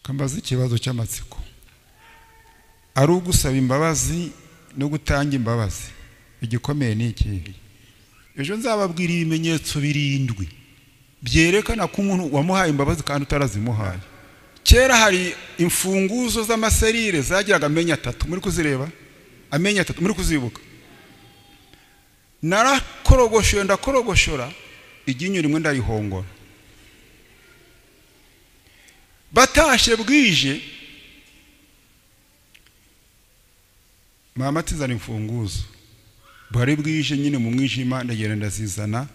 Kambaza ikibazo cy'amatsiko. Ari ugusaba imbabazi no gutanga imbabazi, igikomeye ni iki? Ejo nzababwira ibimenyetso 7 byerekana ko umuntu wamuhaye imbabazi kandi utarazimuhaye. Kera hari imfunguzo z'amaserire zagiraga amenyo 3, muri kuzireba? Amenyo 3 muri kuzibuka? Narakorogoshoye ndakorogoshora, iryinyo rimwe ndarihongora. Batashe bwije, mama atizana imfunguzo. Bwari bwije nyine mu mwijima, ndagenda ndazizana,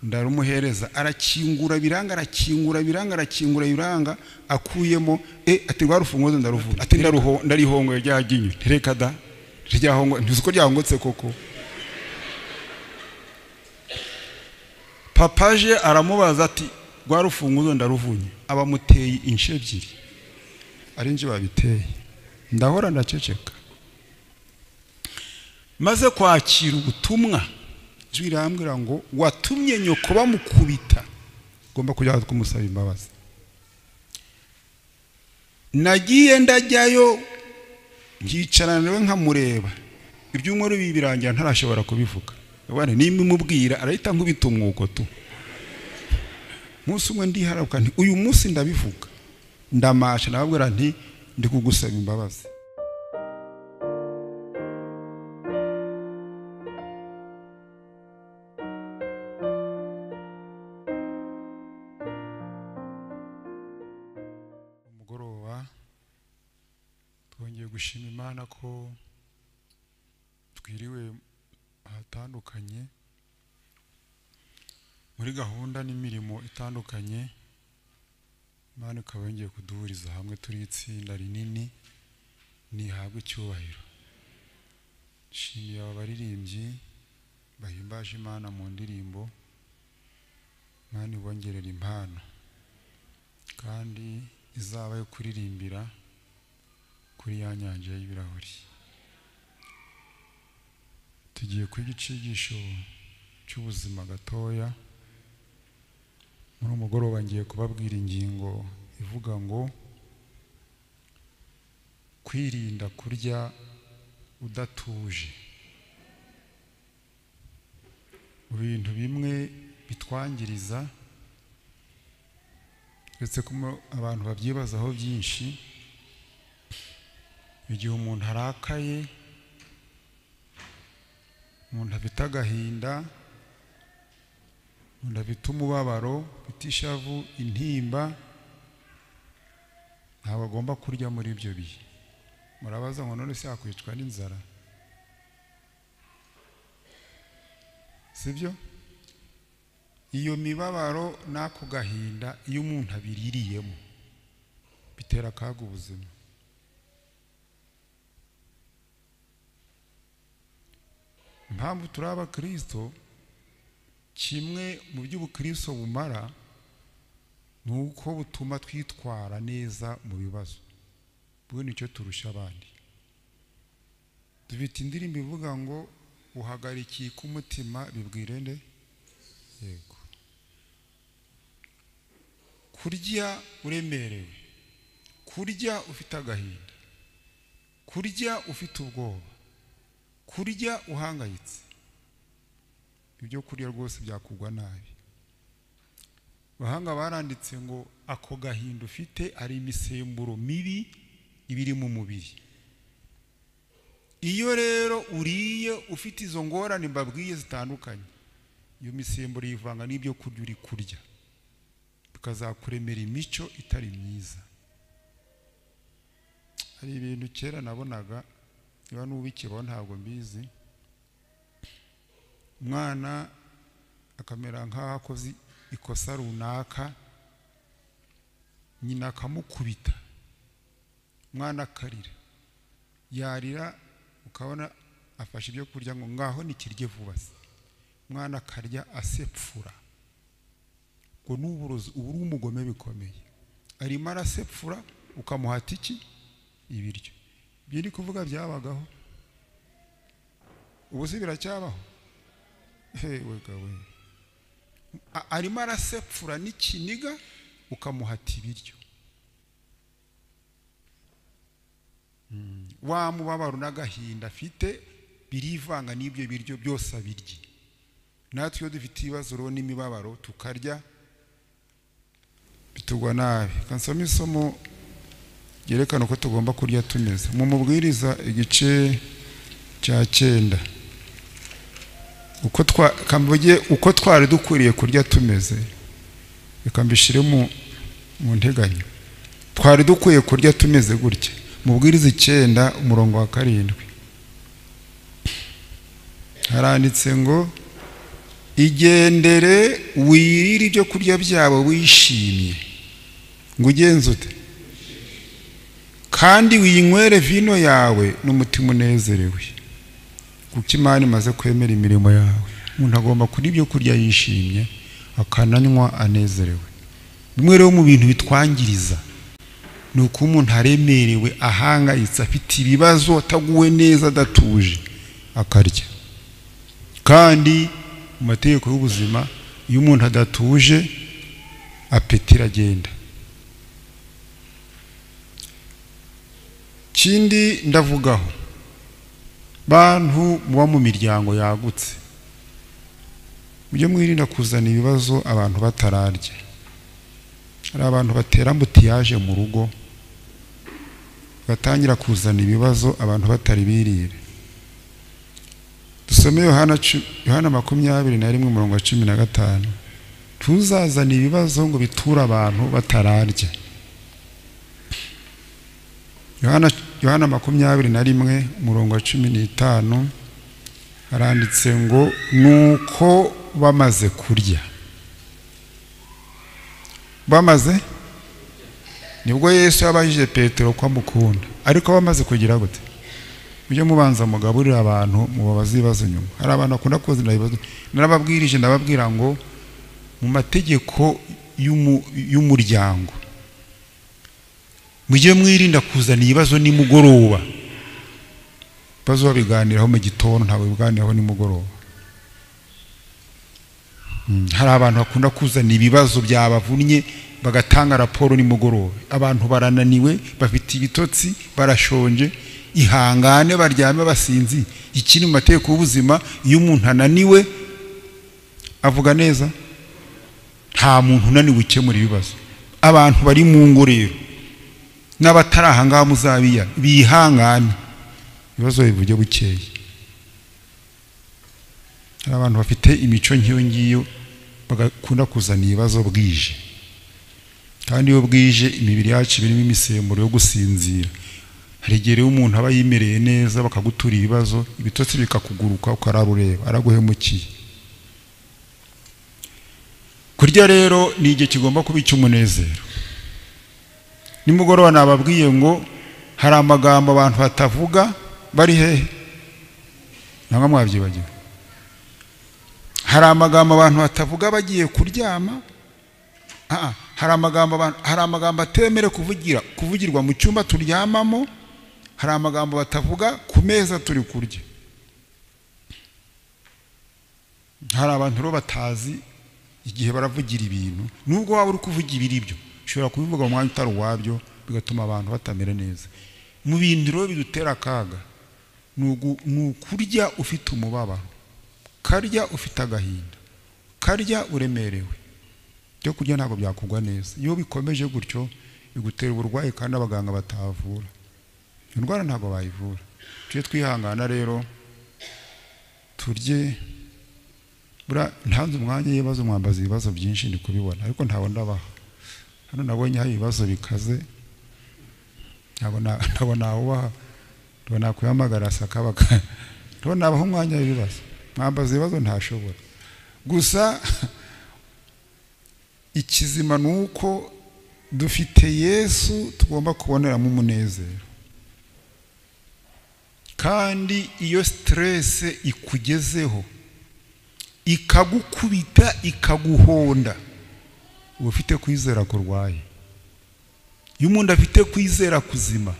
ndarumuhereza, arakingura biranga, arakingura biranga, arakingura biranga, akuyemo ati rwa rufunguzo ndaruvuga, ati ndarihongoye rya ryinyo. Reka da, ryahongo ntuzi ko ryahongotse koko. Papaje aramubaza ati rwa rufunguzo ndaruvunye. Abamuteye inshe 2, ari nje babiteye. Ndahora ndaceceka. Maze kwakira ubutumwa, ijwi rirambwira ngo watumye nyoko bamukubita, ugomba kujya kumusaba imbabazi. Nagiye ndajyayo nkicarana nawe nkamureba, ibyumweru birangira ntarashobora kubivuga. Bane nimimubwira arahita nkubita umwuko tu. Umunsi umwe ndiharabuka nti uyu munsi ndabivuga, ndamasha nababwira nti ndi kugusaba imbabazi. Umugoroba twongeye gushima Imana ko twiriwe ahatandukanye muri gahunda n'imirimo itandukanye. Imana ikaba yongeye kuduhuriza hamwe turi itsinda rinini, nihabwe icyubahiro. Nshimiye aba baririmbyi bahimbaje Imana mu ndirimbo, Imana ibongerera impano kandi izaba yo kuririmbira kuri ya nyanja y'ibirahuri. Tugiye kwiga icigisho cy'ubuzima gatoya. Muri umugoroba ngiye kubabwira ingingo ivuga ngo kwirinda kurya udatuje. Mu bintu bimwe bitwangiriza, ndetse ko abantu babyibazaho byinshi, igihe umuntu arakaye, umuntu afite agahinda, umuntu afite umubabaro, afite ishavu, intimba, ntabwo agomba kurya muri ibyo bihe. Murabaza ngo none se yakwicwa n'inzara? Sibyo? Iyo mibabaro n'ako gahinda iyo umuntu abiririyemo bitera akaga ubuzima. Impamvu turi abakristo, kimwe mu by'ubukristo bumara ni uko butuma twitwara neza mu bibazo. Bwo nicyo turusha abandi. Dufite indirimbo ivuga ngo uhagarikiye k'umutima bibwire nde? Yego. Kurya uremerewe, kurya ufite agahinda, kurya ufite ubwoba, kurya uhangayitse, ibyo kurya rwose byakugwa nabi. Abahanga baranditse ngo ako gahinda ufite ari imisemburo mibi ibiri mu mubiri. Iyo rero uriye ufite izo ngorane mbabwiye zitandukanye, iyo misemburo yivanga n'ibyo kurya uri kurya, bikazakuremera imico itari myiza. Hari ibintu kera nabonaga, niba n'ubikibaho ntabwo mbizi, umwana akamera nk'aho akoze ikosa runaka, nyina akamukubita, umwana akarira, yarira ukabona afashe ibyo kurya ngo ngaho nikirye vuba se, umwana akarya asepfura. Ngo n'uburozi ubu uri umugome bikomeye, arimo arasepfura ukamuhata iki? Ibiryo. Ibyo ndi kuvuga byabagaho, ubu se biracyabaho? Hewe, arimo arasepfura n'ikiniga ukamuhata ibiryo. Wa mubabaro n'agahinda afite birivanga n'ibyo biryo byose abirye. Natwe iyo dufite ibibazo rero n'imibabaro tukarya bitugwa nabi. Kansoma isomo ryerekana uko tugomba kurya tumeze. Mu Mubwiriza igice cya 9, uko twari dukwiriye kurya tumeze, reka mbishire mu nteganyo. Twari dukwiye kurya tumeze gutya. Mubwiriza 9 umurongo wa 7 haranditse ngo igendere wirire ibyo kurya byabo wishimye, ngo ugenze ute, kandi winywere vino yawe n'umutima unezerewe, kuko Imana imaze kwemera imirimo yawe. Umuntu agomba kurya ibyo kurya yishimye akananywa anezerewe. Bimwe rero mu bintu bitwangiriza ni uko umuntu aremerewe, ahangayitse, afite ibibazo, ataguwe neza, adatuje, akarya. Kandi mu mategeko y'ubuzima iyo umuntu adatuje apeti iragenda. Kindi ndavugaho, bantu muba mu miryango yagutse, mujye mwirinda kuzana ibibazo abantu batararya. Hari abantu batera ambutiyaje mu rugo batangira kuzana ibibazo abantu batari birire. Dusome Yohana 21 umurongo wa 15. Tuzazana ibibazo ngo biture abantu batararya. Yohana 21 umurongo wa 15 haranditse ngo nuko bamaze kurya, bamaze, nibwo Yesu yabajije Petero ko amukunda, ariko bamaze kugira gute? Mujye mubanza mugaburira abantu mubabaze ibibazo nyuma. Hari abantu bakunda kuzana ibibazo. Narababwirije ndababwira ngo mu mategeko y'umuryango mujye mwirinda kuzana ibibazo nimugoroba. Ibibazo babiganiraho mu gitondo, ntabwo biganiraho nimugoroba. Hari abantu bakunda kuzana ibibazo byabavunnye bagatanga raporo nimugoroba. Abantu barananiwe, bafite ibitotsi, barashonje, ihangane baryame basinzi. Ikindi mu mategeko y'ubuzima, iyo umuntu ananiwe avuga neza. Nta muntu unaniwe ukemura ibibazo. Abantu bari mu ngo rero n'abatari aha ngaha muzabiya bihangane, ibibazo bivuge bukeye. Hari abantu bafite imico nk'iyo ngiyo bagakunda kuzana ibibazo bwije, kandi iyo bwije imibiri yacu irimo imisemburo yo gusinzira. Hari igihe rero umuntu aba yimereye neza bakagutura ibibazo, ibitotsi bikakuguruka, ukararureba araguhemukiye. Kurya rero ni igihe kigomba kuba icy'umunezero. Nimugoroba nababwiye ngo hari amagambo abantu batavuga bari hehe, ntabwo mwabyibagiwe. Hari amagambo abantu batavuga bagiye kuryama. Hari amagambo atemere kuvugirwa mu cyumba turyamamo. Hari amagambo batavuga ku meza turi kurya. Hari abantu rero batazi igihe baravugira ibintu, nubwo waba uri kuvuga ibiri byo ushobora kubivuga mu mwanya utari uwabyo, bigatuma abantu batamera neza. Mu bintu rero bidutera akaga ni ukurya ufite umubabaro, karya ufite agahinda, karya uremerewe. Ibyo kurya ntabwo byakugwa neza. Iyo bikomeje gutyo bigutera uburwayi kandi abaganga batavura. Indwara ntabwo bayivura. Tujye twihangana rero turye. Bura ntanze umwanya y'ibibazo, mwambaza ibibazo byinshi ndi kubibona, ariko ntawe ndabaha. Hano nabonye hari ibibazo bikaze, ntabwo nawubaha, ntabwo nakwihamagara sakabaka, ntabwo nabaha umwanya w'ibibazo. Mwambaza ibibazo ntashobora. Gusa ikizima ni uko dufite Yesu tugomba kuboneramo umunezero. Kandi iyo stress ikugezeho ikagukubita ikaguhonda, uba ufite kwizera kurwaye. Iyo umuntu afite kwizera kuzima,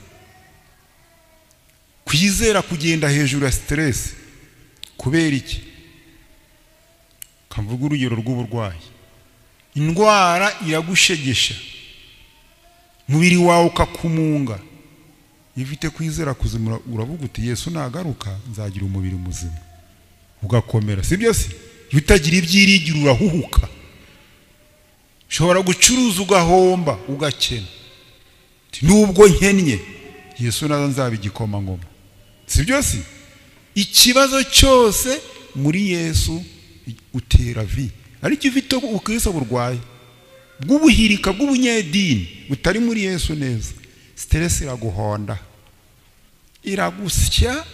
kwizera kugenda hejuru ya stress, kubera iki? Kamvuga urugero rw'uburwayi. Indwara iragushegesha, umubiri wawe ukakumunga, Iyo ufite kwizera kuzima uravuga uti Yesu nagaruka nzagira umubiri muzima, ugakomera, sibyo se? Iyo utagira ibyiringiro urahuhuka, ushobora gucuruza ugahomba ugakena. Nubwo nkennye Yesu naza nzaba igikomangoma, sibyo se? Ikibazo cyose muri Yesu utera vi. Ariko ufite ubukristo burwaye bw'ubuhirika bw'ubunyedini butari muri Yesu neza, stress iraguhonda, iragusya,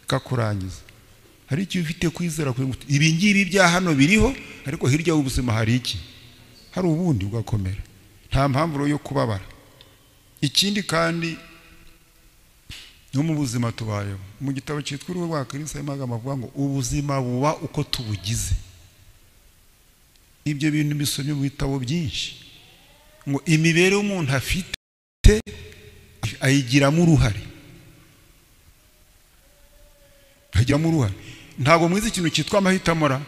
ikakurangiza. Hari icyo ufite kwizera kuri ibi ngibi bya hano biriho, ariko hirya y'ubuzima hari iki? Hari ubundi, ugakomera. Nta mpamvu yo kubabara. Ikindi kandi no mu buzima tubayeho, mu gitabo cyitwa Uruhu rwa Kristo harimo amagambo avuga ngo ubuzima buba uko tubugize. Ibyo bintu bisomye mu bitabo byinshi, ngo imibereho umuntu afite ayigiramo uruhare, ayigiramo uruhare. Ntabwo mwize ikintu cyitwa amahitamo ra?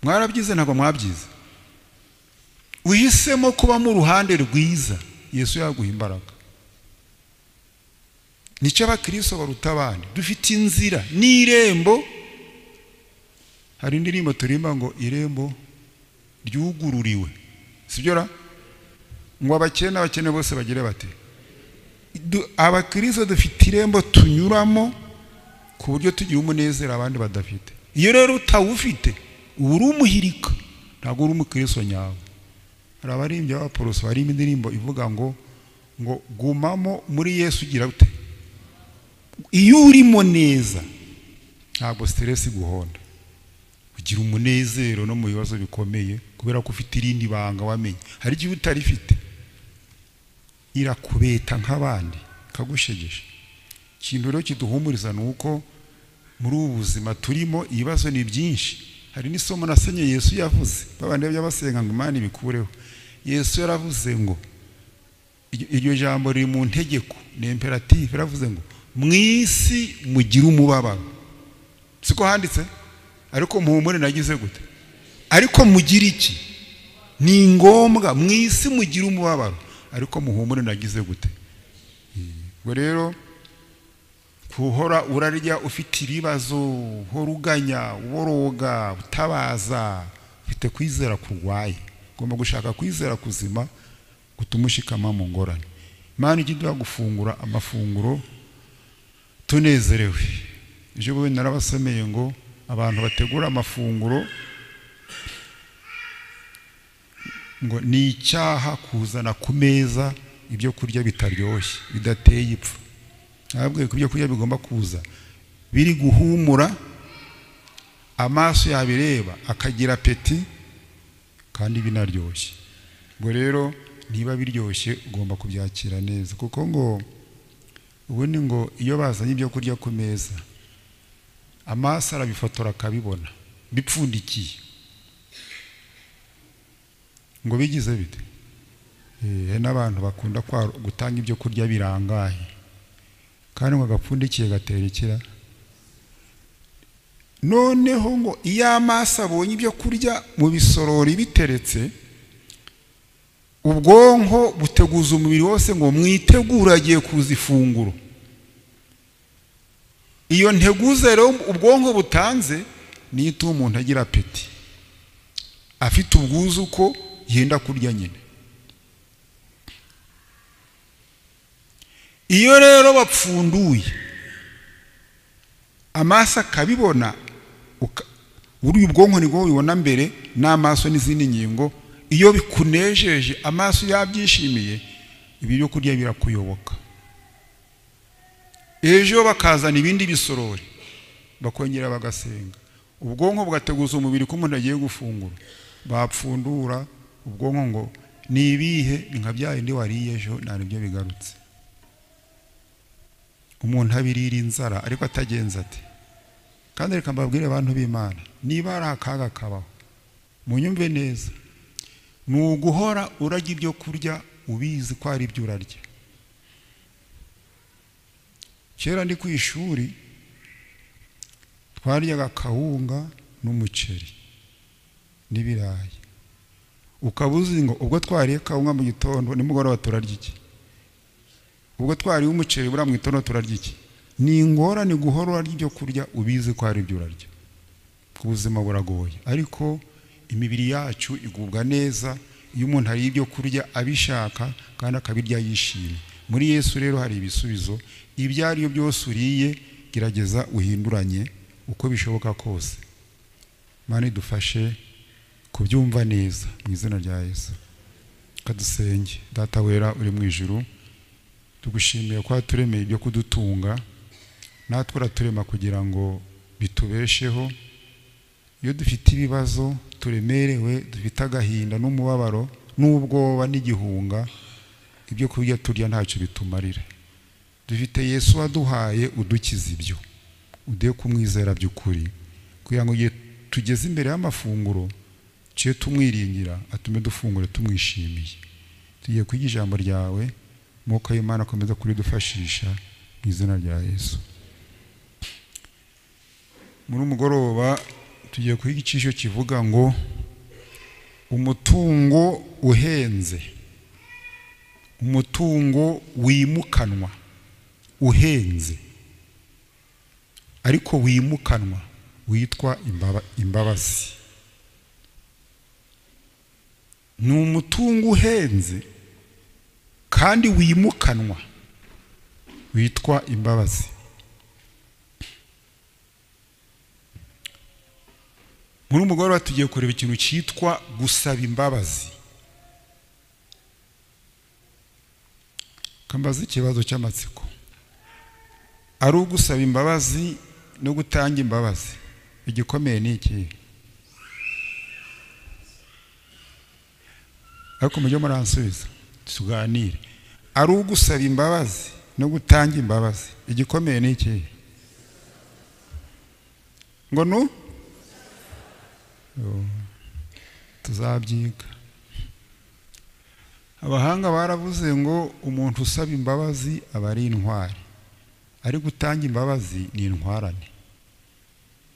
Mwarabyize? Ntabwo mwabyize. Uhisemo kuba mu ruhande rwiza, Yesu yaguha imbaraga. Nicyo abakristo baruta abandi, dufite inzira n'irembo. Hari indirimbo turimba ngo irembo ryugururiwe, sibyo ra? Ngo abakene n'abakene bose bagire bate? Abakristo dufite irembo tunyuramo ku buryo tugira umunezero abandi badafite. Iyo rero utawufite uba uri umuhirika, ntabwo uri umukristo nyawe. Hari abaririmbyi b'abaporoso barimo indirimbo ivuga ngo gumamo muri Yesu ugira ute? Iyo urimo neza ntabwo stress iguhonda, ugira umunezero no mu bibazo bikomeye kubera ko ufite irindi banga wamenye. Hari igihe utarifite irakubeta nk'abandi ikagushegesha. Ikintu rero kiduhumuriza ni uko muri ubu buzima turimo ibibazo ni byinshi. Hari n'isomo nasenye Yesu yavuze, babandi by'abasenga ngo Imana ibikureho. Yesu yaravuze ngo iryo jambo riri mu ntegeko, ni imperative, yaravuze ngo mu isi mugire umubabaro. Siko handitse? Ariko muhumure nagize gute? Ariko mugire iki? Ni ngombwa mu isi mugire umubabaro, ariko muhumure nagize gute? Ubwo rero kuhora urarya ufite ibibazo, uhora uganya, uboroga, utabaza, ufite kwizera kurwaye. Ugomba gushaka kwizera kuzima gutuma ushikama mu ngorane. Imana ijya iduha gufungura amafunguro tunezerewe. Ejo bundi narabasomeye ngo abantu bategura amafunguro ngo ni icyaha kuzana ku meza ibyo kurya bitaryoshye, bidateye ipfa. Nababwiye ko ibyo kurya bigomba kuza biri guhumura, amaso yabireba akagira apeti kandi binaryoshye. Ubwo rero niba biryoshye ugomba kubyakira neza, kuko ngo ubundi ngo iyo bazanye ibyo kurya ku meza amaso arabifotora akabibona bipfundikiye. Ngo bigize bite? N'abantu bakunda gutanga ibyo kurya birangaye, kandi ngo agapfundikiye gatera ikira. Noneho ngo iyo amaso abonye ibyo kurya mu bisorori biteretse, ubwonko buteguza umubiri wose ngo mwitegure agiye kuza ifunguro. Iyo nteguza rero ubwonko butanze niyo ituma umuntu agira apeti, afite ubwuzu ko yenda kurya nyine. Iyo rero bapfunduye amaso akabibona, uri ubwonko nibwo bibona mbere n'amaso n'izindi ngingo. Iyo bikunejeje amaso yabyishimiye, ibi byo kurya birakuyoboka. Ejo bakazana ibindi bisorori bakongera bagasenga, ubwonko bugateguza umubiri ko umuntu agiye gufungura. Bapfundura ubwonko ngo ni ibihe, ni nka bya bindi wariye ejo, nta nibyo bigarutse. Umuntu abirira inzara ariko atagenza ati. Kandi reka mbabwire abantu b'Imana, niba hari akaga kabaho munyumve neza, ni uguhora urarya ibyo kurya ubizi ko ari ibyo urarya. Kera ndi ku ishuri twaryaga kawunga n'umuceri n'ibirayi, ukaba uzi ngo ubwo twariye kawunga mu gitondo nimugoroba turarya iki? Ubwo twariye umuceri buriya mu itono turarya iki? Ni ingorane guhora urarya ibyo kurya ubizi ko hari ibyo urarya. Ubuzima buragoye, ariko imibiri yacu igubwa neza iyo umuntu ariye ibyo kurya abishaka kandi akabirya yishimye. Muri Yesu rero hari ibisubizo. Ibyo ari byo byose uriye, gerageza uhinduranye uko bishoboka kose. Imana idufashe kubyumva neza mu izina rya Yesu. Kadusenge. Data wera uri mu ijuru, tugushimiye ko waturemeye ibyo kudutunga, natwe uraturema kugira ngo bitubesheho. Iyo dufite ibibazo turemerewe, dufite agahinda n'umubabaro n'ubwoba n'igihunga, ibyo kurya turya ntacyo bitumarira. Dufite Yesu waduhaye udukiza ibyo, uduhe kumwizera by'ukuri, kugira ngo igihe tugeze imbere y'amafunguro tuye tumwiringira, atume dufungura tumwishimiye. Tugiye kwiga ijambo ryawe, Mwuka w'Imana akomeza kuridufashisha mu izina rya Yesu. Muri umugoroba tugiye kwiga icisho kivuga ngo umutungo uhenze, umutungo wimukanwa uhenze, ariko wimukanwa witwa imbabazi. Ni umutungo uhenze kandi wimukanwa witwa imbabazi. Muri umugoroba tugiye kureba ikintu cyitwa gusaba imbabazi. Kambaza ikibazo cy'amatsiko. Ari ugusaba imbabazi no gutanga imbabazi, igikomeye ni iki? Ariko mujye muransubiza tuganire. Ari ugusaba imbabazi no gutanga imbabazi, igikomeye ni iki? Ngo nu tuzabyiga. Abahanga baravuze ngo umuntu usaba imbabazi aba ari intwari, ari gutanga imbabazi ni intwarane.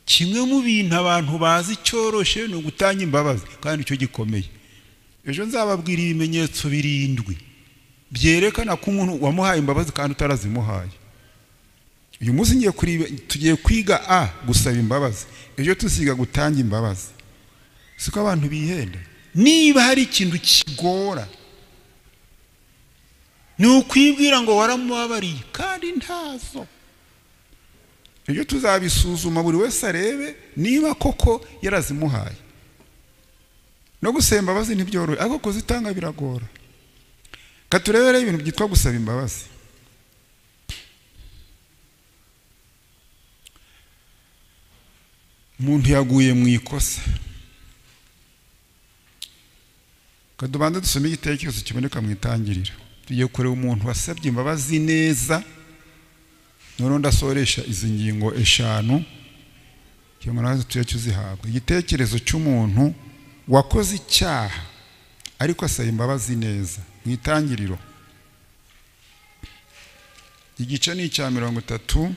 Kimwe mu bintu abantu bazi cyoroshe ni ugutanga imbabazi, kandi icyo gikomeye. Ejo nzababwira ibimenyetso 7 byerekana ko umuntu wamuhaye imbabazi kandi utarazimuhaye. Uyu munsi ngiye tugiye kwiga a gusaba imbabazi, ejo tuziga gutanga imbabazi. Siko abantu bihenda. Niba hari ikintu kigora ni ukwibwira ngo waramubabariye kandi ntazo. Ejo tuzabisuzuma buri wese arebe niba koko yarazimuhaye. No gusaba imbabazi ntibyoroshye, ariko kuzitanga biragora. Katurebere ibintu byitwa gusaba imbabazi. Umuntu yaguye mu ikosa. Kadubanze dusome igitekerezo kiboneka mu itangiriro. Tugiye kureba umuntu wasabye imbabazi neza. Noneho ndasoresha izi ngingo 5 cyangwa nazo tuye tuzihabwa. Igitekerezo cy'umuntu wakoze icyaha ariko asaba imbabazi neza mu itangiriro. Igice ni icya 32.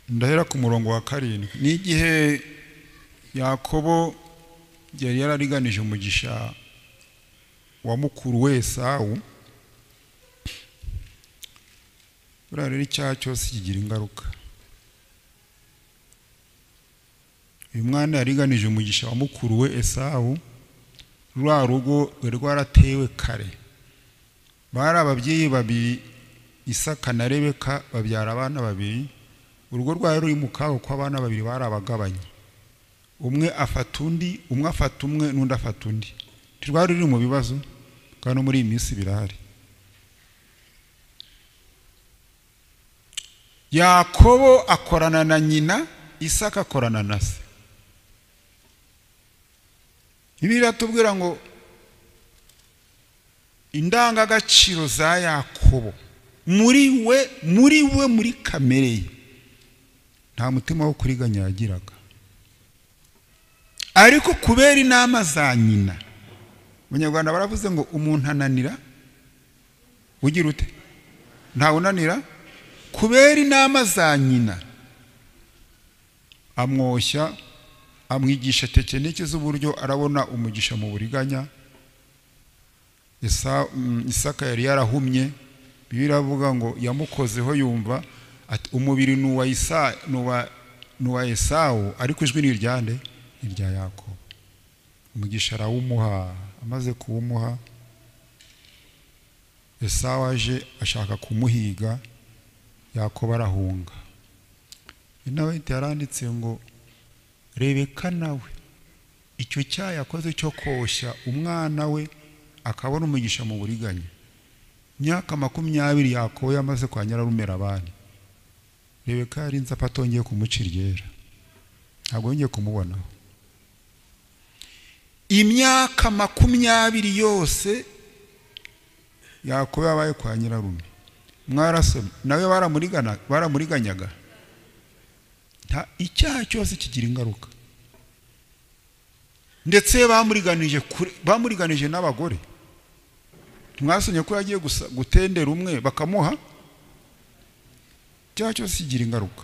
Ndahera ku murongo wa 7. Ni igihe Yakobo yari yarariganije umugisha wa mukuru we Esawu. Buriya rero icyaha cyose kigira ingaruka. Uyu mwana yariganije umugisha wa mukuru we Esawu, rwa rugo rwari rwaratewe kare. Bari ababyeyi babiri, Isaka na Rebeka, babyara abana babiri. Urugo rwari ruri mu kaga kuko abana babiri bari abagabanye. Umwe afata undi, umwe afata umwe n'undi afata undi. Ntirwari ruri mu bibazo, kandi no muri iyi minsi birahari. Yakobo akorana na nyina, Isaka akorana na se. Bibiliya iratubwira ngo indangagaciro za Yakobo muri we muri kamere ye nta mutima wo kuriganya yagiraga, ariko kubera inama za nyina. Abanyarwanda baravuze ngo umuntu ananira ugira ute? Ntawe unanira. Kubera inama za nyina amwoshya, amwigisha tekinike z'uburyo arabona umugisha mu buriganya. Isaka yari yarahumye, Bibiliya iravuga ngo yamukozeho yumva ati umubiri ni uwa Esawu, ariko ijwi ni iryande? Ni irya Yakobo. Umugisha arawumuha. Amaze kuwumuha, Esawu aje ashaka kumuhiga, Yakobo arahunga. Nawe yaranditse ngo Rebeka nawe icyo cyaha yakoze cyo koshya umwana we akabona umugisha mu buriganya, imyaka 20 Yakobo yamaze kwa nyirarume Labani, Rebeka yarinze apfa atongeye kumuca iryera, ntabwo yongeye kumubonaho. Imyaka 20 yose Yakobo yabaye kwa nyirarume. Mwarasomye nawe baramuriganyaga. Icyaha cyose kigira ingaruka. Ndetse bamuriganije n'abagore. Mwasomye ko yagiye gutendera umwe bakamuha. Icyaha cyose kigira ingaruka.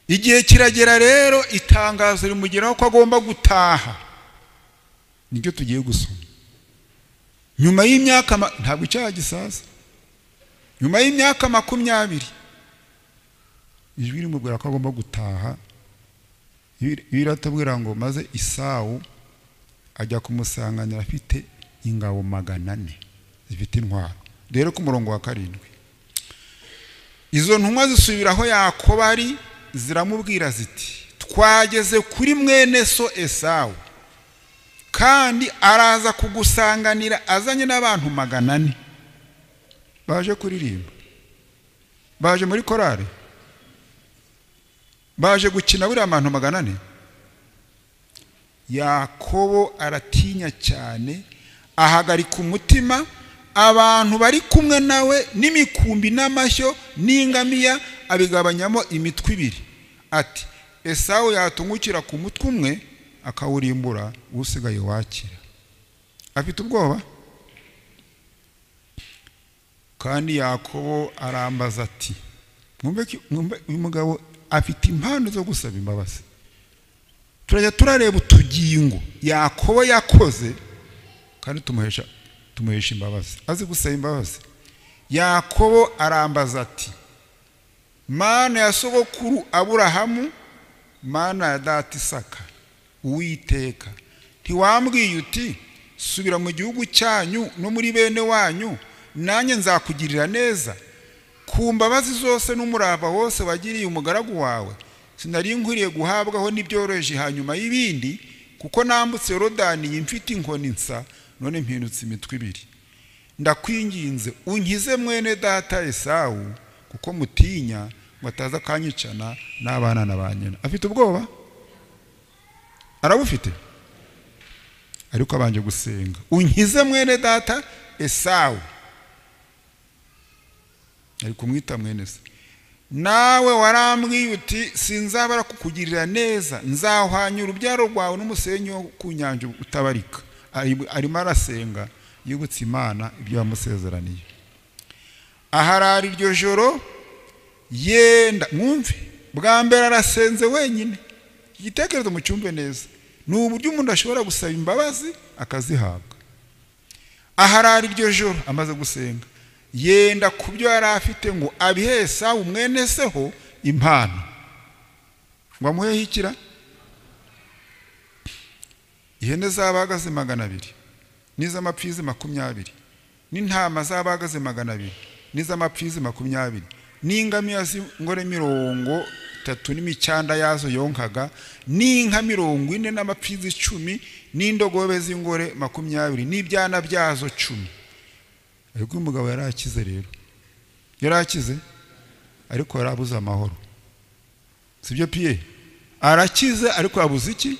Igihe kiragera rero itangazo rimugeraho ko agomba gutaha. Nibyo tugiye gusoma. Nyuma y'imyaka, ntabwo icyaha gisaza. Nyuma y'imyaka 20 ijwi rimubwira ko agomba gutaha. Biratubwira ngo maze Esawu ajya kumusanganira afite ingabo 400 zifite intwaro. Rero ku murongo wa 7, izo ntumwa zisubira aho Yakobo ari, ziramubwira ziti twageze kuri mwene so Esawu, kandi araza kugusanganira azanye n'abantu 400. Baje kuririmba, baje muri korari, baje gukina buriya abantu 400. Yakobo aratinya cyane, ahagarika umutima. Abantu bari kumwe nawe n'imikumbi n'amashyo n'ingamiya abigabanyamo imitwe ibiri, ati Esawu yatungukira ku mutwe umwe akawurimbura, usigaye wakira. Afite ubwoba. Kandi Yakobo arambaza ati, mwumve uyu mugabo afite impano zo gusaba imbabazi. Turajya turareba utugingo Yakobo yakoze kandi tumuhesha imbabazi. Azi gusaba imbabazi. Yakobo arambaza ati Mana ya sogokuru Aburahamu, Mana ya data Isaka, Uwiteka, ntiwambwiye uti subira mu gihugu cyanyu no muri bene wanyu, nanjye nzakugirira neza? Ku mbabazi zose n'umurava wose wagiriye umugaragu wawe, sinari nkwiriye guhabwaho n'ibyoroheje hanyuma y'ibindi, kuko nambutse Yorodani mfite inkoni nsa, none mpindutse imitwe ibiri. Ndakwinginze unkize mwene data Esawu, kuko mutinya ngo ataza akanyicana n'abana na ba nyina. Afite ubwoba, arabufite, ariko abanje gusenga. Unkize mwene data Esawu, ari kumwita mwene se. Nawe warambwiye uti sinzabara kukugirira neza, nzahwanya urubyaro rwawe n'umusenyi wo ku nyanja utabarika. Arimo arasenga yibutse Imana ibyo yamusezeraniye. Aharara iryo joro yenda, mwumve, bwa mbere arasenze wenyine. Igitekerezo mucyumve neza, ni uburyo umuntu ashobora gusaba imbabazi akazihabwa. Aharara iryo joro amaze gusenga, yenda ku byo yari afite ngo abihe Esawu mwene seho impano, ngo amuheho ikira. Ihene z'abahagaze 200 n'iz'amapfizi 20 n'intama z'abahagaze 200 n'iz'amapfizi 20 n'ingamiya z'ingore 30 n'imicyanda yazo yonkaga, n'inka 40 n'amapfizi 10 n'indogobe z'ingore 20 n'ibyana byazo 10. Ariko umugabo yarakize rero, yarakize ariko yarabuze amahoro. Sibyo piye? Arakize ariko yabuze iki?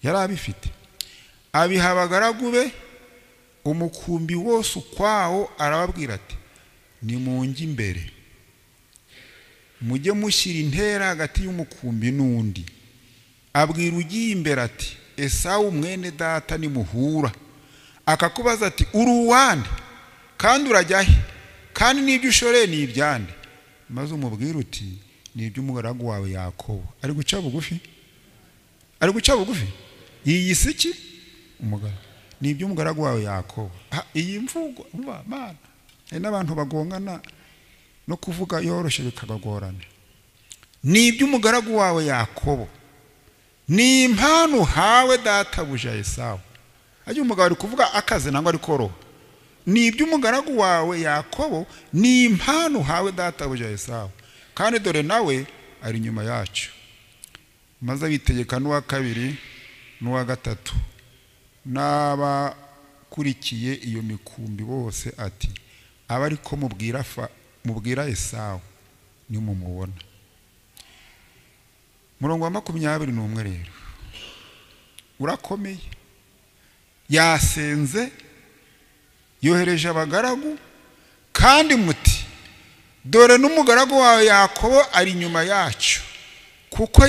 Yarabifite. Abiha abagaragu be umukumbi wose ukwawo, arababwira ati nimunge imbere, mujye mushyira intera hagati y'umukumbi n'undi. Abwira ugiye imbere ati Esawu mwene data nimuhura akakubaza ati uri uwande kandi urajya he Kandi n'ibyo ushoreye ni ibyande? Maze umubwire uti ni iby'umugaragu wawe Yakobo. Ari guca bugufi, ari guca bugufi. Iyi si iki? Umugaragu. Ni iby'umugaragu wawe Yakobo. Iyi mvugo Mana, hari n'abantu bagongana no kuvuga yoroshye bikabagorana. Ni iby'umugaragu wawe Yakobo, ni impano uhawe databuja Esawu. Ajya umugabo ari kuvuga akaze nangwa ari koroha. Ni iby'umugaragu wawe Yakobo, ni impano uhawe databuja Esawu, kandi dore nawe ari inyuma yacu. Maze abitegeka n'uwa kabiri n'uwa gatatu n'abakurikiye iyo mikumbi bose ati aba ariko mubwira Esawu nimumubona. Murongo wa 21 rero urakomeye. Yasenze, yohereje abagaragu, kandi muti dore n'umugaragu wawe Yakobo ari inyuma yacu, kuko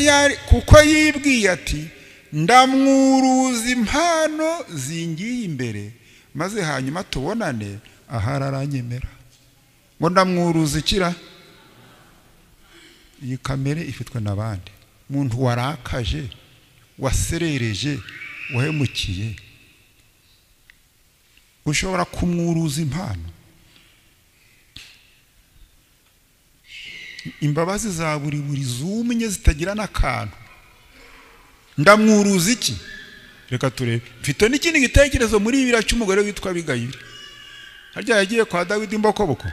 yibwiye ati ndamwuruza impano zingiye imbere, maze hanyuma tubonane, ahari aranyemera. Ngo ndamwuruza ikira? Iyi kamere ifitwe n'abandi. Umuntu warakaje, waserereje, wahemukiye, ushobora kumwuruza impano. Imbabazi za buri zumye zitagira n'akantu. Ndamwuruza iki? Reka turebe. Mfite n'ikindi gitekerezo muri bibiri cy'umugore witwa Abigayili. Harya yagiye kwa Dawidi imbokoboko.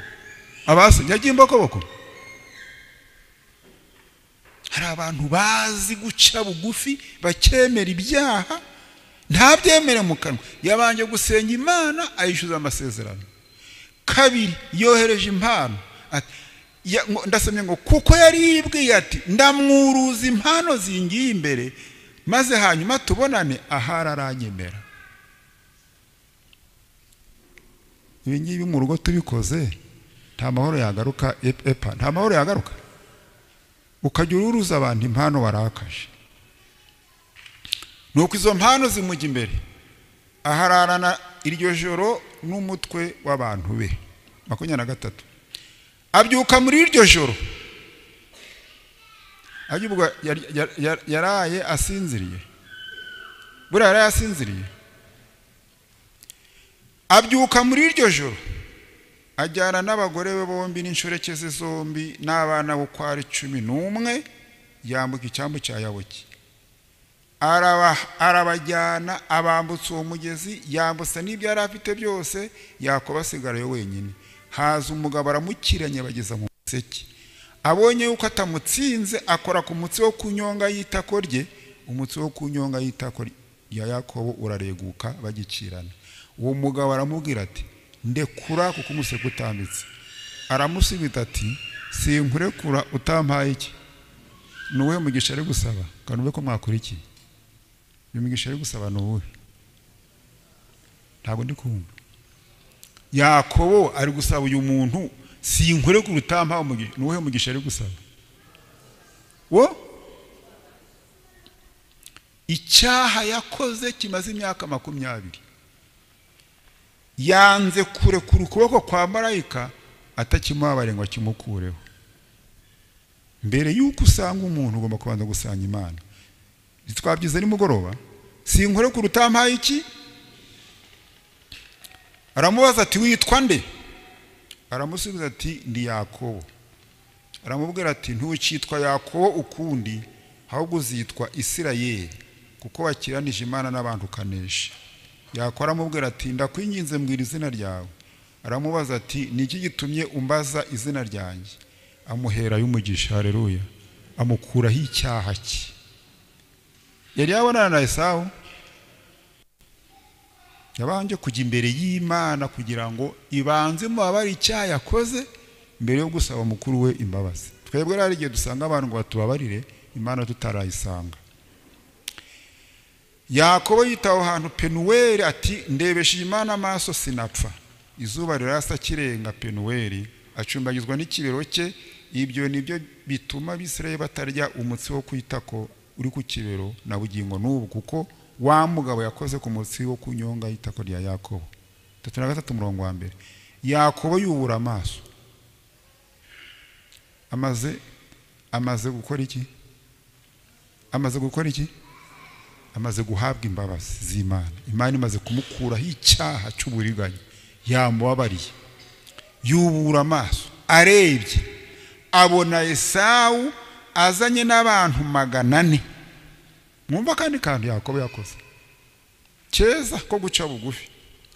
Abase yagiye imbokoboko. Hari abantu bazi guca bugufi bakemera ibyaha, ntabyemere mu kanwa. Yabanje gusenga Imana ayishyuza amasezerano. Kabiri, yohereje impano. Ndasomye ngo kuko yari yibwiye ati ndamwuruza impano zingiye imbere, maze hanyuma tubonane, ahari aranyemera. Ibi ngibi mu rugo tubikoze nta mahoro yagaruka. Epa, nta mahoro yagaruka. Ukajya ururuza abantu impano warakaje. Nuko izo mpano zimujya imbere, ahararana iryo joro n'umutwe w'abantu be. 23 abyuka muri iryo joro. Abyuka yaraye asinziriye. Buriya yaraye asinziriye. Abyuka muri iryo joro ajyana n'abagore be bombi n'inshoreke ze zombi n'abana bo kwa 11, yambuka icyambu cya Yaboki. Arabajyana abambutsa uwo mugezi, yambutsa n'ibyo yari afite byose. Yakobo asigarayo wenyine. Haza umugabo aramukiranye bageza mu museke. Abonye yuko atamutsinze, akora ku mutsi wo kunyonga y'itako rye. Umutsi wo kunyonga y'itako rya Yakobo urareguka bagikirana. Uwo mugabo aramubwira ati ndekura kuko umuseke utambitse. Aramusubiza ati sinkurekura utampaye iki? Ni uwuhe mugisha ari gusaba? Kandi ko mwakurikiye. Uyu mugisha ari gusaba ni uwuhe? Ntabwo ndi kumva. Yakobo ari gusaba uyu muntu sinkurekura utampaye umugisha. Ni uwuhe mugisha ari gusaba? Wo icyaha yakoze kimaze imyaka 20. Yanze kurekura ukuboko kwa marayika atakimuhabare ngo akimukureho. Mbere yuko usanga umuntu ugomba kubanza gusanga Imana. Twabyize nimugoroba. Sinkurekura utampaye iki? Aramubaza ati witwa nde? Aramusubiza ati ndi Yakobo. Aramubwira ati ntukitwa Yakobo ukundi, ahubwo uzitwa Isirayeli, kuko wakiranije Imana n'abantu ukanesha. Yakobo aramubwira ati ndakwinginze mbwira izina ryawe. Aramubaza ati ni iki gitumye umbaza izina ryanjye? Amuhera y'umugisha. Haleluya. Amukuraho icyaha cye. Yari yabonana na Esawu. Yabanje kujya imbere y'Imana kugira ngo ibanze mubabare icyaha yakoze mbere yo gusaba mukuru we imbabazi. Twebwe rero igihe dusanga abantu ngo batubabarire, Imana tutarayisanga. Yakobo yitaho hantu Penuweli ati ndebeshe Imana amaso sinapfa. Izuba rirasa kirenga Penuweli, acumbagizwa n'ikibero cye. Ibyo nibyo bituma Abisirayeli batarya umutsi wo kwitako uri ku kibero na bugingo n'ubu, kuko wa mugabo yakoze ku mutsi wo kunyonga y'itako rya Yakobo. 33 umurongo wa mbere. Yakobo yubura amaso, amaze gukora iki? Amaze gukora iki? Amaze guhabwa imbabazi z'Imana. Imana imaze kumukuraho icyaha cy'uburiganya, yamubabariye. Yubura amaso arebye abona Esawu azanye n'abantu 400. Mwumva kandi kantu Yakobo yakoze keza ko guca bugufi.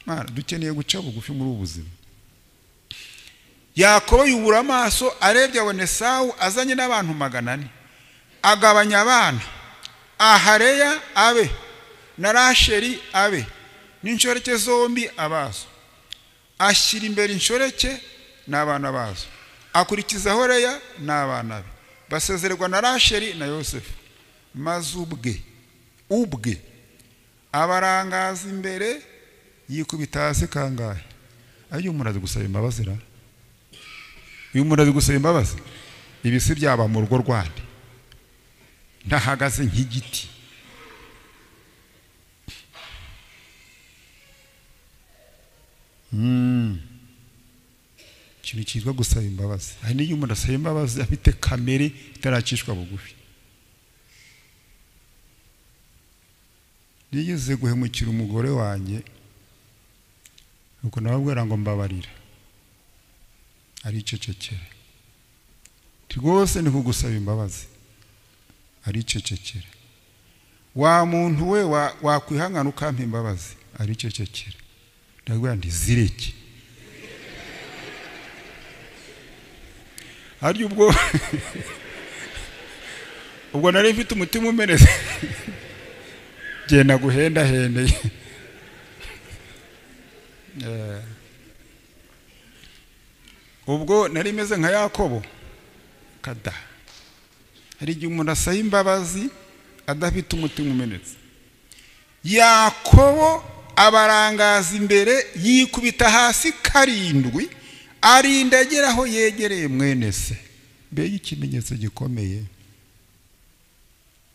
Mana, dukeneye guca bugufi muri ubu buzima. Yakobo yubura amaso arebye abona Esawu azanye n'abantu 400, agabanya abana, Ahareya abe na Rasheli abe n'inshoreke zombi abazo, ashyira imbere inshoreke n'abana bazo, akurikizaho Leya n'abana be, basezererwa na Rasheli na Yosefu. Maze ubwe abarangaza imbere, yikubita hasi kangahe? Ayo umuntu azi gusaba imbabazi ra? Uyu muntu azi gusaba imbabazi? Ibisi byaba mu rugo rwande, ntahagaze nk'igiti. Ikintu cyitwa gusaba imbabazi. Hari n'igihe umuntu asaba imbabazi afite kamere itaracishwa bugufi. Nigeze guhemukira umugore wanjye, nuko nababwira ngo mbabarira, aricecekera. Rwose ni kugusaba imbabazi, aricecekera. Wa muntu we wakwihangana ukampa imbabazi, aricecekera. Ndabwira nti zireke. Harya ubwo nari mfite umutima umenetse, genda guhenda hende. Ubwo nari meze nka Yakobo kada. Hari igihe umuntu asaba imbabazi adafite umutima umenetse. Yakobo abarangaza imbere, yikubita hasi 7, arinda agera aho yegereye mwene se. Mbega ikimenyetso gikomeye!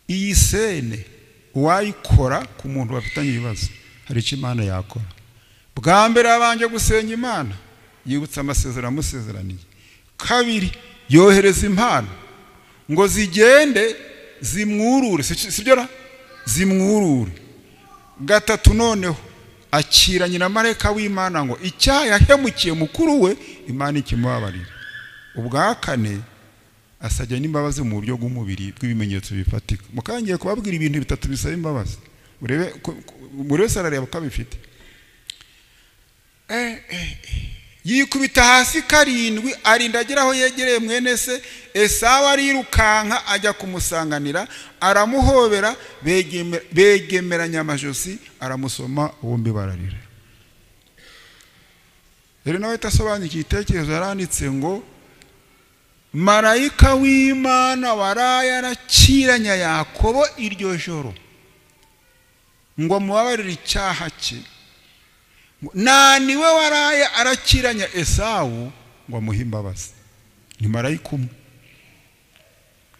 Iyi sene uwayikora ku muntu bafitanye ibibazo, hari icyo Imana yakora. Bwa mbere abanje gusenga Imana, yibutsa amasezerano amusezeraniye. Kabiri, yohereza impano ngo zigende zimwurure, sibyo ra? Zimwurure. Gatatu, noneho akiranye na marayika w'Imana ngo icyaha yahemukiye mukuru we Imana ikimubabarira. Ubwa kane, asajya n'imbabazi mu buryo bw'umubiri bw'ibimenyetso bifatika. Mukangiye kubabwira ibintu bitatu bisaba imbabazi, urebe buri wese arareba ko abifite. Yikubita hasi 7, arinda agera aho yegereye mwene se. Esawu arirukanka ajya kumusanganira, aramuhobera, begemeranya amajosi, aramusoma, bombi bararira. Rero nawe itasobanuye igitekerezo, yaranditse ngo marayika w'Imana waraye arakiranya Yakobo iryo joro ngo amubabarire icyaha cye, naniwe waraye arakiranya Esawu ngo amuhe imbabazi. Ni marayika umwe.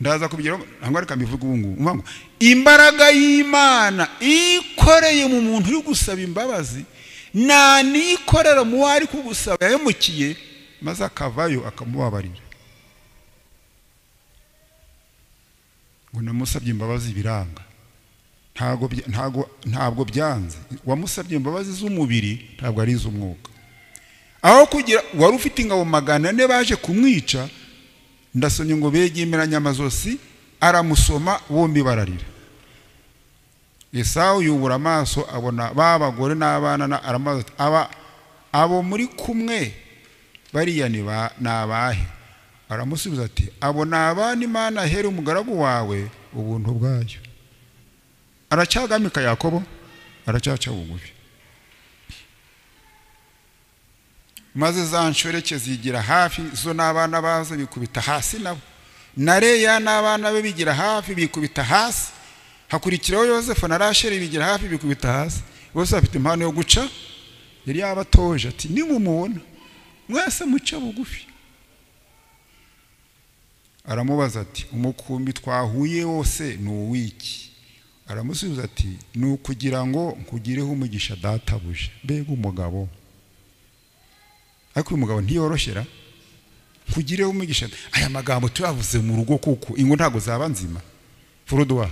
Ndaza kubigeraho, ntabwo reka mbivuge ubu ngubu. Imbaraga y'Imana ikoreye mu muntu uri gusaba imbabazi, nanikorera mu wari kugusaba yahemukiye, maze akavayo akamubabarira. Ngo namusabye imbabazi biranga. Ntabwo byanze. Wamusabye imbabazi z'umubiri, ntabwo ari iz'umwuka. Aho kugira wari ufite ingabo 400 baje kumwica, ndasomye ngo begemeranya amazosi, aramusoma, bombi bararira. Esawu yubura amaso abona ba bagore n'abana, aramaze aba abo muri kumwe bariya ni abahe? Aramusubiza ati abo ni abana Imana ahera umugaragu wawe ubuntu bwayo. Aracyagamika Yakobo, aracyaca bugufi. Maze za nshoreke zigira hafi, zo n'abana bazo bikubita hasi nabo, na Leya n'abana be bigira hafi bikubita hasi, hakurikiraho Yosefu na Rasheli bigira hafi bikubita hasi. Bose bafite impano yo guca. Yari yabatoje ati nimumubona mwese muca bugufi. Aramubaza ati umukumbi twahuye wose ni uwiki? Aramusubiza ati ni ukugira ngo nkugireho umugisha databuja. Mbega umugabo! Ariko uyu mugabo ntiyoroshera kugireho umugisha. Aya magambo tuyavuze mu rugo kuko ingo ntago zaba nzima. Furodwa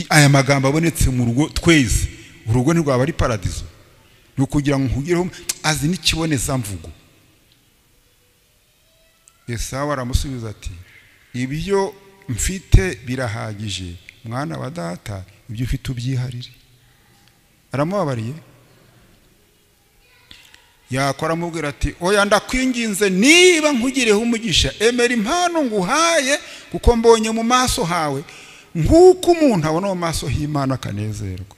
aya magambo abonetse mu rugo twese, urugo ntirwaba ari paradizo. Ni ukugira ngo nkugireho azi n'ikiboneza mvugo. Esawu aramusubiza ati ibyo mfite birahagije mwana wa data, ibyo ufite ubyiharire. Aramubabariye. Yakora amubwira ati oya ndakwinginze, niba nkugireho umugisha emera impano nguhaye, kuko mbonye mu maso hawe nk'uko umuntu abona mu maso h'Imana akanezerwa.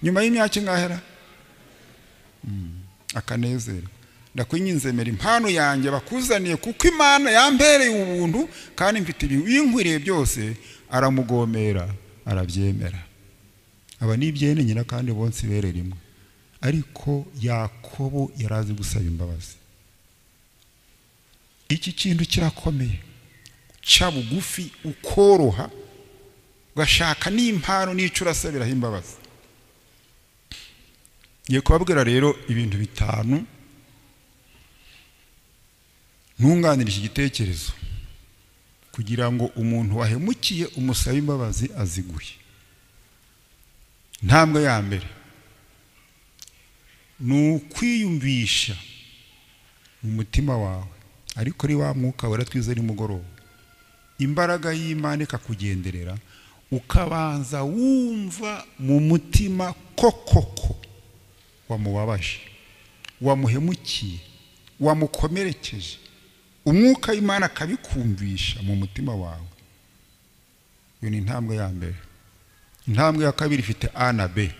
Nyuma y'imyaka ingahera akanezerwa. Ndakwinginze emera impano yanjye bakuzaniye, kuko Imana yambereye ubuntu kandi mfite ibinkwiriye byose. Aramugomera arabyemera. Aba nibyene nyina kandi bonse ibere rimwe. Ariko Yakobo yarazi gusaba imbabazi. Iki kintu kirakomeye, ca bugufi ukoroha ugashaka n'impano n'icyo urasabiraho imbabazi. Ngiye kubabwira rero ibintu 5 ntunganira iki gitekerezo kugira ngo umuntu wahemukiye umusabe imbabazi aziguye. Intambwe ya mbere ni ukwiyumvisha mu mutima wawe, ariko ari wa mwuka wera twize nimugoroba, imbaraga y'Imana ikakugenderera, ukabanza wumva mu mutima kokoko wamubabaje, wamuhemukiye, wamukomerekeje. Umwuka w'Imana akabikumvisha mu mutima wawe. Iyo ni intambwe ya mbere. Intambwe ya kabiri ifite A na B.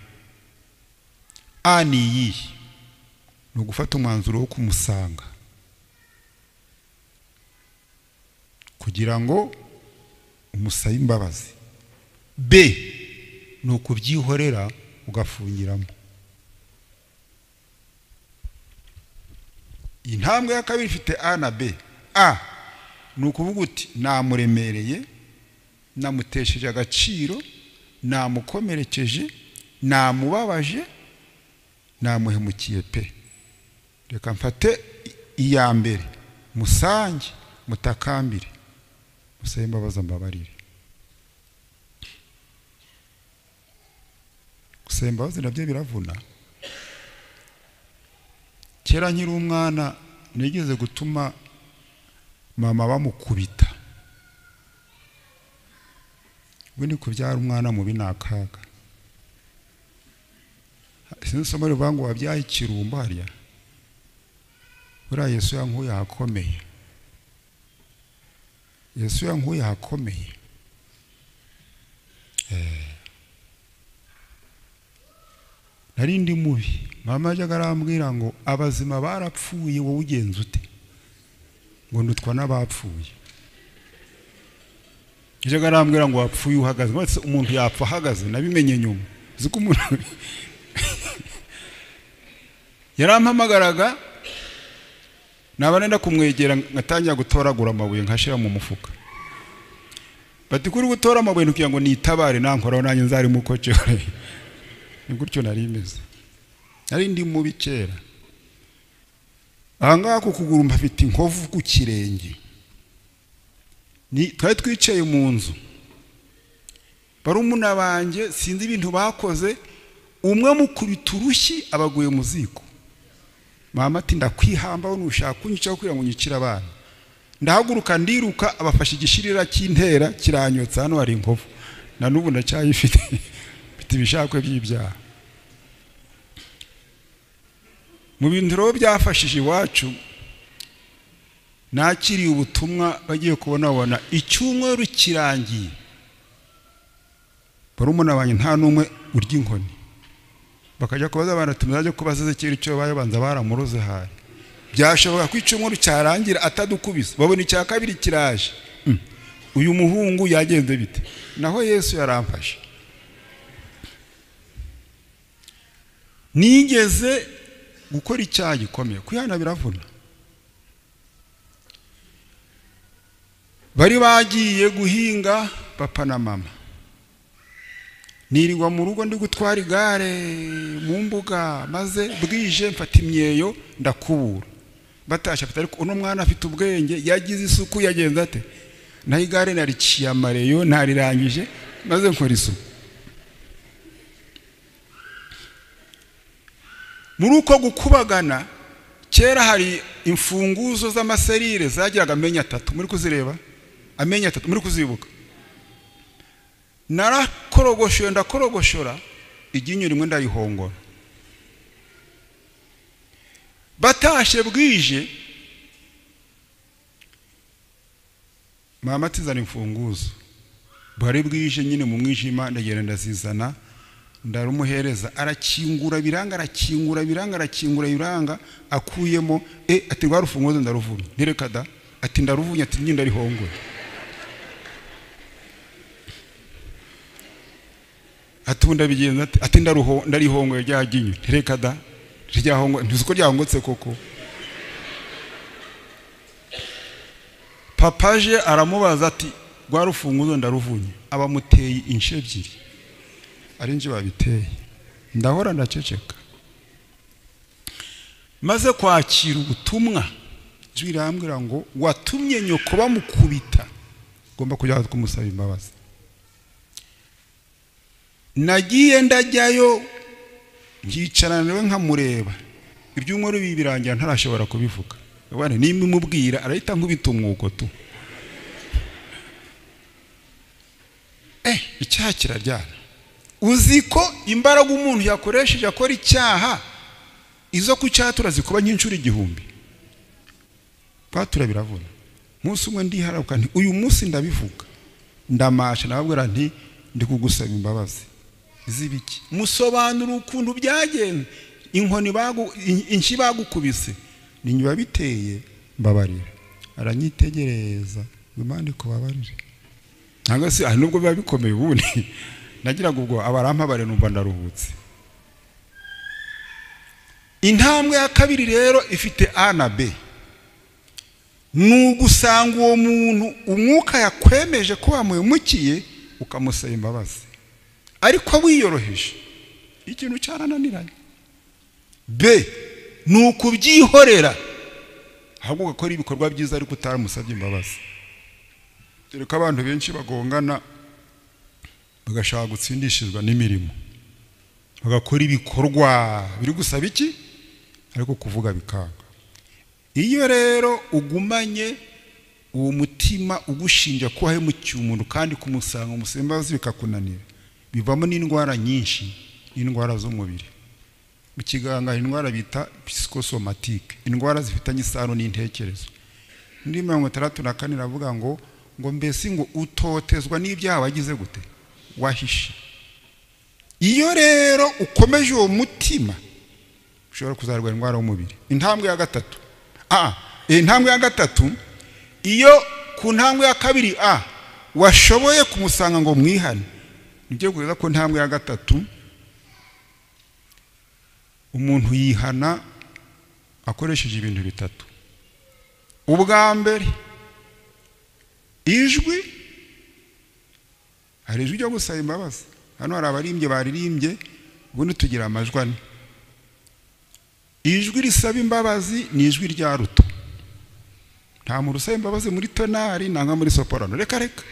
A ni iyihe? Ni ugufata umwanzuro wo kumusanga kugira ngo umusabe imbabazi. B ni ukubyihorera ugafungiramo. Intambwe ya kabiri ifite A na B. A ni ukuvuga uti namuremereye, namutesheje agaciro, namukomerekeje, namubabaje, namuhemukiye pe. Reka mfate iya mbere, musange, mutakambire, musabe imbabazi ambabarire. Gusaba imbabazi nabyo biravuna. Kera nkiri umwana nigeze gutuma mama bamukubita. Ubundi kubyara umwana mubi ni akaga. Sinzi isomo rivuga ngo wabyaye ikirumbo harya. Buriya Yesu yankuye ahakomeye. Yesu yankuye ahakomeye. Nari ndi mubi. Mama yajyaga arambwira ngo abazima barapfuye wowe ugenza ute? Ngo ndutwa n'abapfuye. Yajyaga arambwira ngo wapfuye uhagaze. Mwese umuntu yapfa ahagaze, nabimenye nyuma. Uzi ko umuntu yarampamagaraga naba nenda kumwegera ngatangira gutoragura amabuye nkashira mu mufuka. Bati kuri gutora amabuye ntukiya ngo nitabare nankoraho nanjye nzari mukoce. Ni gutyo nari imeze. Nari ndi mubi kera. Aha ngaha ku kuguru mpafite inkovu ku kirenge. Ni twari twicaye mu nzu. Barumuna banjye sinzi ibintu bakoze, umwe mukubita urushyi abaguye mu ziko. Mama ati ndakwihambaho nushaka kunyicaho kugira ngo unyicire abana. Ndahaguruka ndiruka, abafashe igishirira cy'intera kiranyotsa, hano hari inkovu. Na n'ubu ndacyayifite. Mfite ibishakwe by'ibyaha. Mu bintu rero byafashije iwacu, nakiriye ubutumwa bagiye kubonabona icyumweru kirangiye. Barumuna banjye nta n'umwe urya inkoni. Bakajya kubaza abantu ati muzajye kubaza Ezekiyeli icyo babanza baramuroze hari. Byashoboka ko icyumweru cyarangira atadukubise, babona icya kabiri kiraje. Uyu muhungu yagenze bite? Naho Yesu yaramfashe. Nigeze gukora icyaha gikomeye, kwihana biravuna. Bari bagiye guhinga papa na mama. Nirirwa mu rugo ndi gutwara igare mu mbuga, maze bwije mfata imyeyo ndakubura. Batasha afite, ariko uno mwana afite ubwenge, yagize isuku, yagenze ate? Naho igare nariciye amareyo ntarirangije, maze nkora isuku. Muri uko gukubagana, kera hari imfunguzo z'amaserire zagiraga amenyo atatu, muri kuzireba? Amenyo atatu, muri kuzibuka? Narakorogoshoye, ndakorogoshora, iryinyo rimwe ndarihongora. Batashe bwije, mama atizana imfunguzo, bwari bwije nyine mu mwijima, ndagenda ndazizana, ndarumuhereza, arakingura biranga, arakingura biranga, arakingura biranga, akuyemo, ati rwa rufunguzo ndaruvunye. Ntireka da, ati ndaruvunye, ati nyine ndarihongora. Ati ubu ndabigenza, ati ndarihongoye rya ryinyo. Ntireka da, ryahongo, ntuzi ko ryahongotse koko. Papaje aramubaza ati rwa rufunguzo ndaruvunye. Abamuteye inshyi ebyiri, ari nje babiteye. Ndahora ndaceceka. Maze kwakira ubutumwa, ijwi rirambwira ngo watumye nyoko bamukubita, ugomba kujya kumusaba imbabazi. Nagiye ndajyayo, nkicarana nawe nkamureba, ibyumweru bibiri birangira ntarashobora kubivuga. Bwana nimba imubwira arahita nkubita umwuko tu. Icyaha kiraryana. Uzi ko imbaraga umuntu yakoresheje akora icyaha, izo kucyatura zikuba nk'inshuro 1000. Kwatura biravuna. Umunsi umwe ndiharabuka nti uyu munsi ndabivuga, ndamasha, nababwira nti ndi kugusaba imbabazi zibiki. Musobanura ukuntu byagenze, inkoni bagu, inshyi bagukubise, ninyi biteye, mbabarira. Aranyitegereza, Imana ikubabarire. Ntabwo se nubwo biba bikomeye ubundi nagiraga ubwo abarampabare numva ndaruhutse. Intambwe ya kabiri rero ifite A na B. Ni ugusanga uwo muntu umwuka yakwemeje ko wamuhemukiye, ukamusaba imbabazi, ariko wiyoroheje. Ikintu cyarananiranye. B ni ukubyihorera, ahubwo ugakora ibikorwa byiza ariko utaramusabye imbabazi. Dore ko abantu benshi bagongana bagashaka gutsindishizwa n'imirimo, bagakora ibikorwa biri gusaba iki, ariko kuvuga bikanga. Iyo rero ugumanye uwo mutima ugushinja ko wahemukiye umuntu kandi kumusanga umusaba imbabazi bikakunanira, bivamo n'indwara nyinshi, n'indwara z'umubiri. Mu kiganga indwara bita psychosomatique, indwara zifitanye isano n'intekerezo. Muri 64 iravuga ngo mbese ngo utotezwa n'ibyaha wagize gute, wahishe. Iyo rero ukomeje uwo mutima, ushobora kuzarwara indwara y'umubiri. Intambwe ya gatatu, intambwe ya gatatu, iyo ku ntambwe ya kabiri A washoboye kumusanga ngo mwihane, nibyo kugeza ku ntambwe ya gatatu, umuntu yihana akoresheje ibintu bitatu. Ubwa mbere, ijwi. Hari ijwi ryo gusaba imbabazi. Hano hari abaririmbye baririmbye, ubundi tugira amajwi ane. Ijwi risaba imbabazi ni ijwi rya ruto. Nta muntu usaba imbabazi muri tonari nanga muri soprano, reka reka.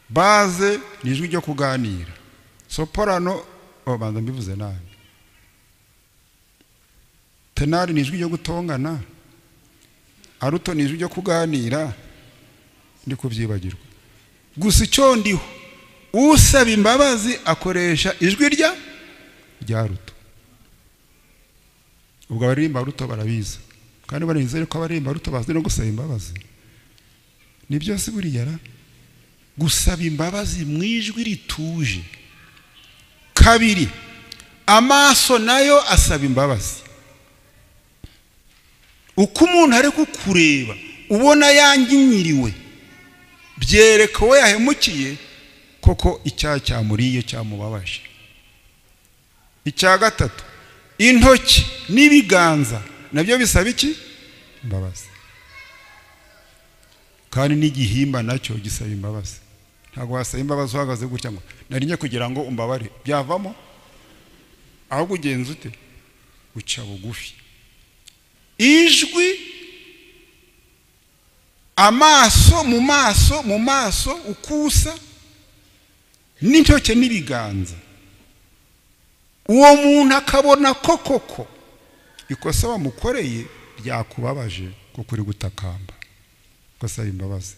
Baze ni ijwi ryo kuganira. Soprano, banza mbivuze nabi. Tenari ni ijwi ryo gutongana. Aruto ni ijwi ryo kuganira. Ndi kubyibagirwa. Gusa icyo ndiho, usaba imbabazi akoresha ijwi rya ruto. Ubwo abaririmba ruto barabizi, kandi barizere ko abaririmba ruto bazi no gusaba imbabazi. Ni byose buriya gusaba imbabazi mu ijwi rituje. Kabiri, amaso nayo asaba imbabazi. Uko umuntu ari kukureba ubona yanginyiriwe, byereka we yahemukiye koko icyaha cyamuriye cyamubabaje. Icya gatatu, intoki n'ibiganza nabyo bisaba iki? Imbabazi. Kandi n'igihimba nacyo gisaba imbabazi. Ntabwo wasaba imbabazi uhagaze gutya ngo narinye kugira ngo umbabare, byavamo. Ahubwo ugenza ute? Uca bugufi. Ijwi, amaso mu maso mu maso ukusa n'intoke n'ibiganza, uwo muntu akabona ko koko ikosa wamukoreye ryakubabaje kuko uri gutakamba ugasaba imbabazi.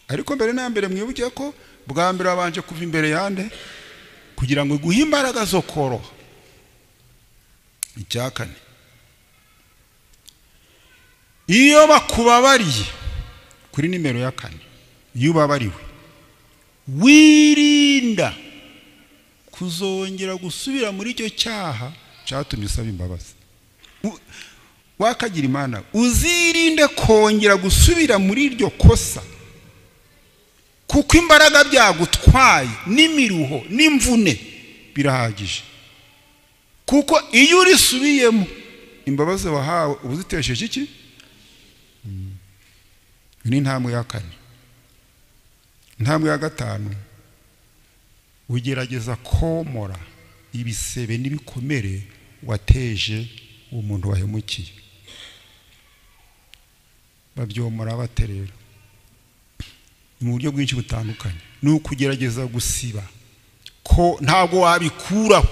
Ariko mbere na mbere mwibuke ko bwa mbere wabanje kuva imbere yande kugira ngo iguhe imbaraga zo koroha. Icya kane, iyo bakubabariye kuri nimero ya 4, iyo ubabariwe wirinda kuzongera gusubira muri icyo cyaha cyatumye usaba imbabazi. Wakagira Imana, uzirinde kongera gusubira muri iryo kosa, kuko imbaraga byagutwaye n'imiruho n'imvune birahagije. Kuko iyo urisubiyemo imbabazi wahawe ubuzitesheje iki? Ni intambwe ya 4. Intambwe ya 5, ugerageza komora ibisebe n'ibikomere wateje umuntu wahemukiye. Babyomora baterera mu buryo bwinshi butandukanye. Ni ukugerageza gusiba ko ntabwo wabikuraho,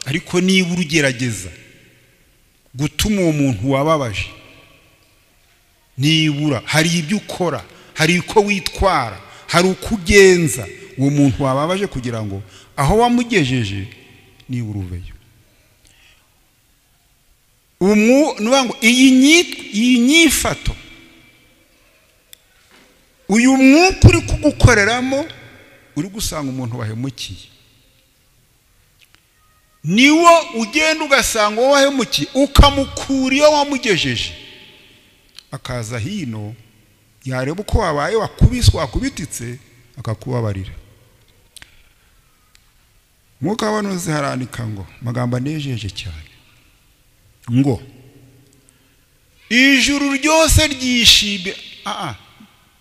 ariko niba urugerageza gutuma uwo muntu wababaje, nibura hari ibyo ukora, hari uko witwara, hari uko ugenza uwo muntu wababaje kugira ngo aho wamugejeje nibura uveyo. Iyi nyifato, uyu mwuka uri kugukoreramo, uri gusanga umuntu wahemukiye, niwo ugenda ugasanga uwo wahemukiye ukamukura iyo wamugejeje, akaza hino yareba uko wabaye, wakubiswe, wakubititse, akakubabarira. Mwuka w'abahanuzi harandika ngo amagambo anejeje cyane, ngo ijuru ryose ryishimye.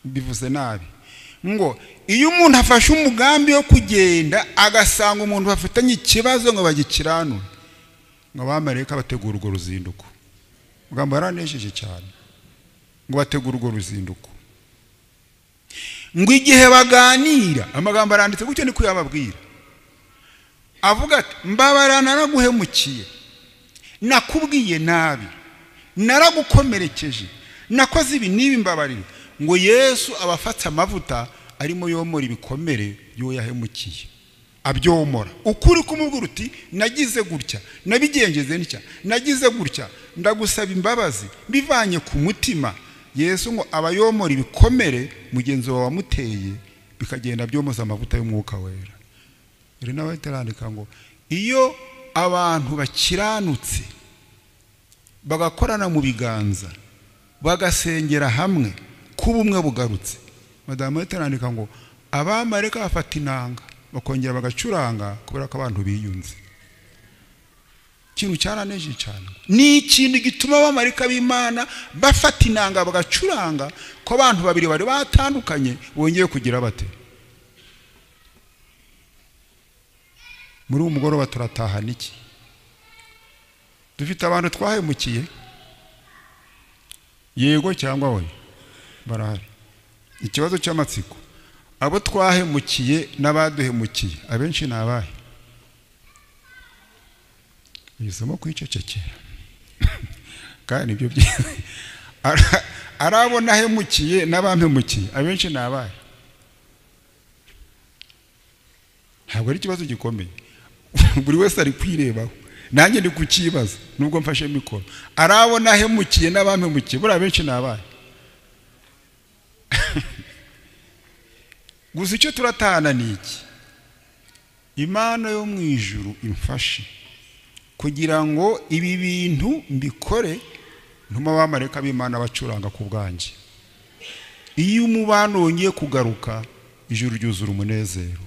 Bivuze nabi, ngo iyo umuntu afashe umugambi wo kugenda agasanga umuntu bafitanye ikibazo ngo bagikiranure, ngo abamarayika bategura urwo ruzinduko. Amagambo yaranejeje cyane, ngo bategura urwo ruzinduko, ngo igihe baganira, amagambo aranditse gutyo niko yababwira, avuga ati mbabara naraguhemukiye, nakubwiye nabi, naragukomerekeje, nakoze ibi n'ibi, mbabarira. Ngo Yesu abafata amavuta arimo yomora ibikomere y'uwo yahemukiye, abyomora. Ukuri kumubwira uti nagize gutya, nabigengeze ntya, nagize gutya, ndagusaba imbabazi bivanye ku mutima. Yesu ngo abayomora ibikomere mugenzi wawe wamuteye, bikagenda byomoza amavuta y'umwuka wera. Rero nawe terandika ngo iyo abantu bakiranutse bagakorana mu biganza bagasengera hamwe kuba umwe bugarutse, madamu terandika ngo abamarayika bafata inanga bakongera bagacuranga kubera ko abantu biyunze. Ikintu cyaraneje cyane ni ikintu gituma abamarayika b'Imana bafata inanga bagacuranga ko abantu babiri bari batandukanye bongeye kugira bate. Muri uwo mugoroba turatahana iki? Dufite abantu twahemukiye, yego cyangwa oya? Barahari. Ikibazo cy'amatsiko, abo twahemukiye n'abaduhemukiye abenshi ni abahe? Isomo kwicecekera kandi ibyo arabona ahemukiye n'abampemukiye abenshi ni abahe? Ntabwo ari ikibazo gikomeye, buri wese ari kwirebaho, nanjye ndi kukibaza nubwo mfashe mikoro. Arabona ahemukiye n'abampemukiye buri abenshi ni abahe? Gusa icyo turatahana ni iki? Imana yo mu ijuru imfashe kugira ngo ibi bintu mbikore, ntuma abamarayika b'Imana bacuranga ku bwanjye. Iyo umubano wongeye kugaruka, ijuru ryuzura umunezero.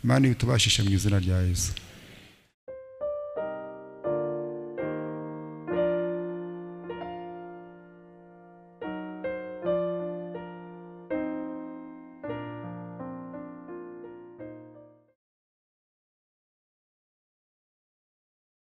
Imana ibitubashishe mu izina rya Yesu.